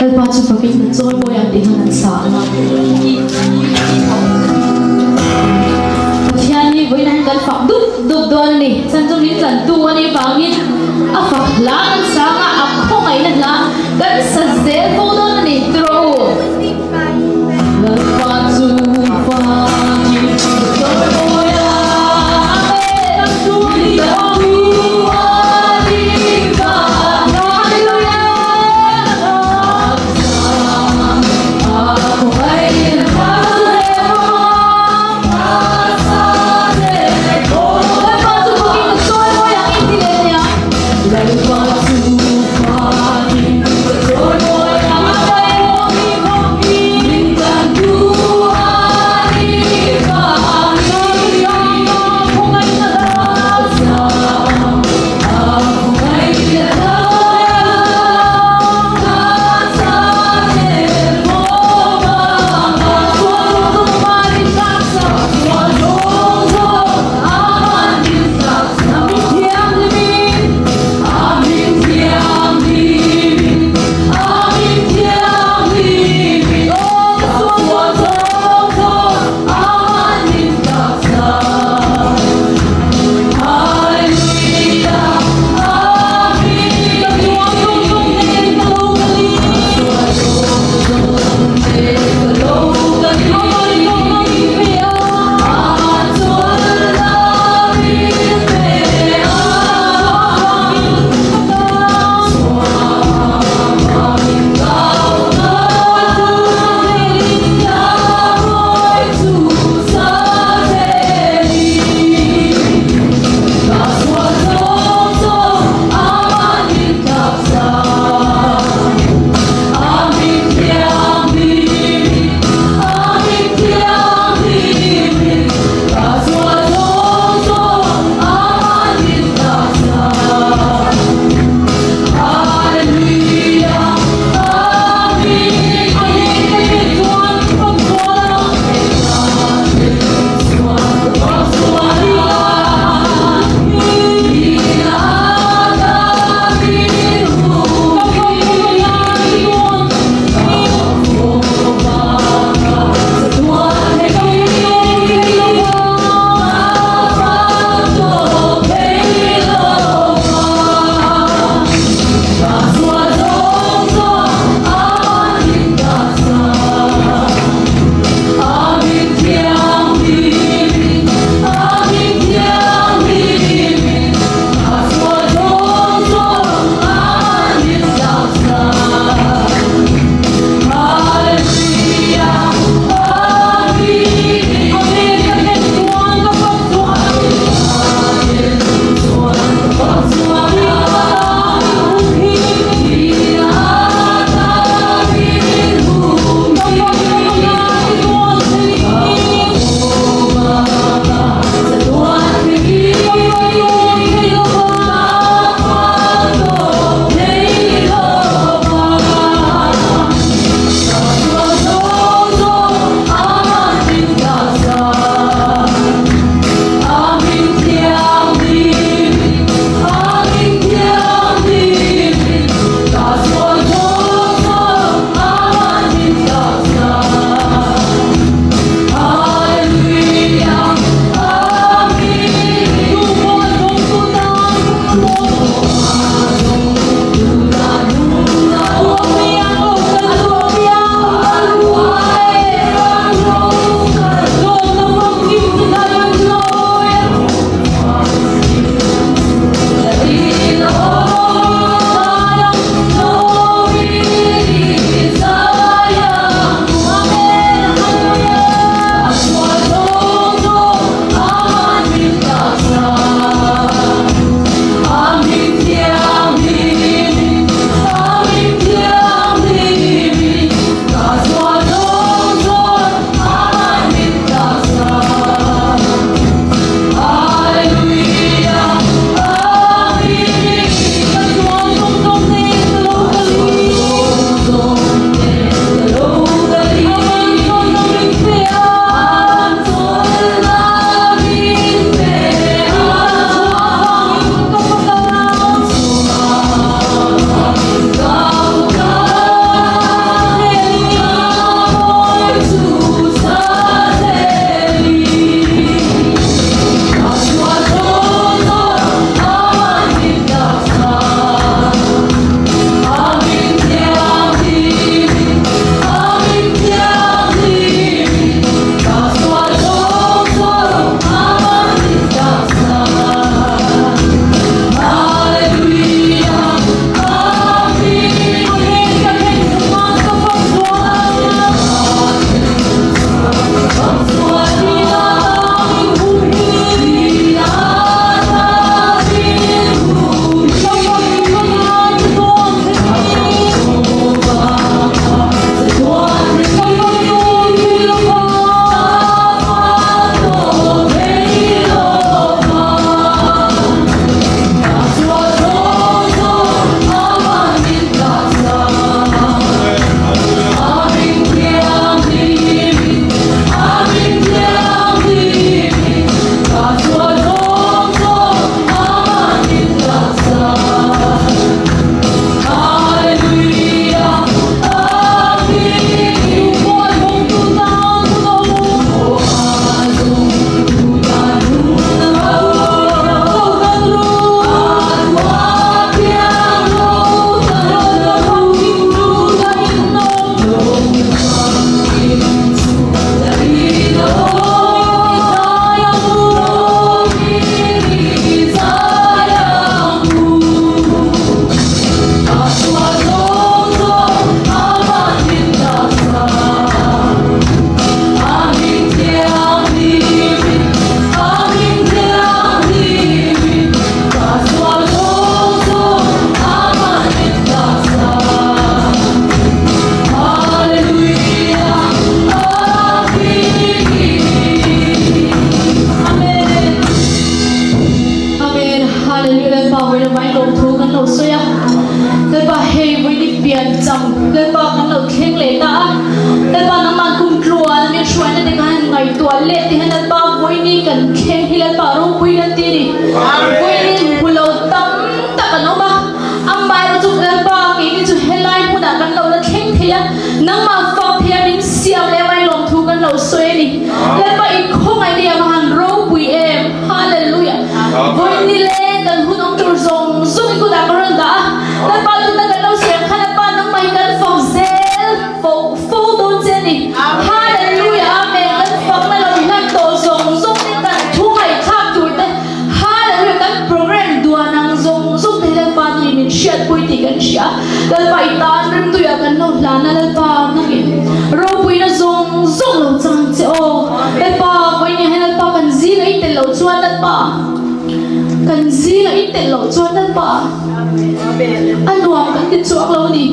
Lalpa chu fakin ka chawi mawi ang tih khan an sa ang a. Pathian hi vawiin ah hian kan fak dup dup dawn a ni. Chhan chu min tlantu a nih vangin a fak hla kan sang a, a khawngaihna hla kan sa zel fo dawn a ni tiraw u. Lalpa chu fakin ka chawi mawi ang e. ngaihtuah let te hian Lalpa vawiini kan thleng hi Lalpa ropui kan ti a ni. Vawiini hmu lo tam tak an awm a, amaherawh chu Lalpa keini chu helai hmunah kan lo la thleng thei a, nangmah fak thei a min siam leh mai lawmthu kan lo sawi a ni. Lalpa i khawngaih nia va han ropui em! Hallelujah! Vawiini leng kan hun awm tur zawng zawng i kutah ka rawn dah a, Lalpa tuna kan lo sawi ang khan Lalpa nangmah hi kan fak zel fo fo dawn che a ni. Hallelujah! Amen! Kan fakna lo hlan tawh zawng zawng te kan thu ngaihthlak tur te Hallelujah! Kan program duan ang zawng zawng te hi Lalpa ni min hriatpui tih kan hria. Lalpa i tan rimtuiah kan lo hlan a Lalpa nakin ropuina zawng zawng lo chang che aw. Lalpa vawiin hian Lalpa kan zingah i tel loh chuan Lalpa kan zingah i tel loh chuan Lalpa a nuam kan ti chuak lo a ni.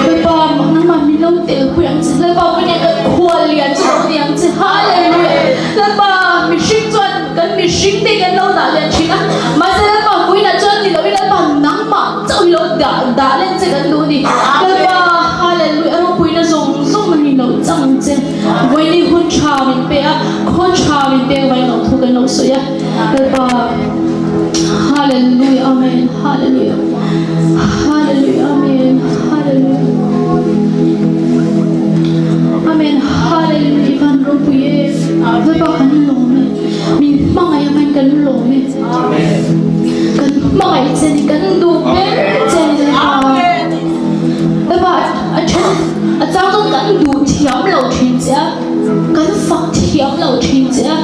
Lalpa nangmah min lo tel pui ang che. Lalpa vawiin hian kan khual lian chu lo ni ang che. Hallelujah! Lalpa mihring chuan kan mihring te kan lo dah lian thin a, mahse Lalpa vawiinah chuan ni loin Lalpa nangmah chauh hi lo dah dah len che kan duh a ni. Lalpa Hallelujah a ropuina zawng zawng na min lo chang che. Vawiini hun tha min pe a, khaw tha min pek vai lo thu kan lo sawi a. Lalpa Hallelujah Amen Hallelujah Hallelujah Amen Hallelujah Amen Hallelujah I van ropui e Lalpa kan lawm e min hmangaih angin kan lawm e Kan hmangaih che ni kan duh ber che ni Lalpa Lalpa a then a chang chuan kan duh thiam lo thin che a kan fak thiam lo thin che a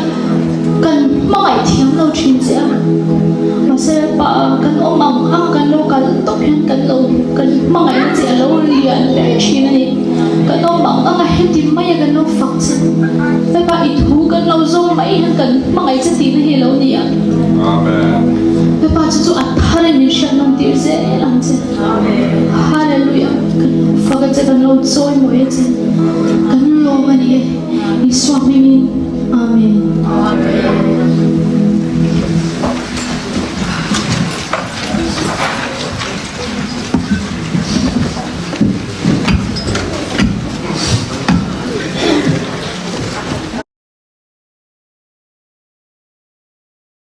kan hmangaih thiam lo thin che a mahse Lalpa kan awm ang ang kan lo kal tawp hian kan lo kan hmangaihna che a lo lian ber thin a ni kan awm ang ang a heti mai a kan lo fak che Lalpa i thu kan lo zawm mai hian kan hmangaih che tihna hi a lo ni a. Lalpa chu chu a thar in min hriat nawm tir zel ang che. Hallelujah. Kan lo fak a che, kan lo chawi mawi a che. Kan lawm a ni e. Isua hmingin. Amen.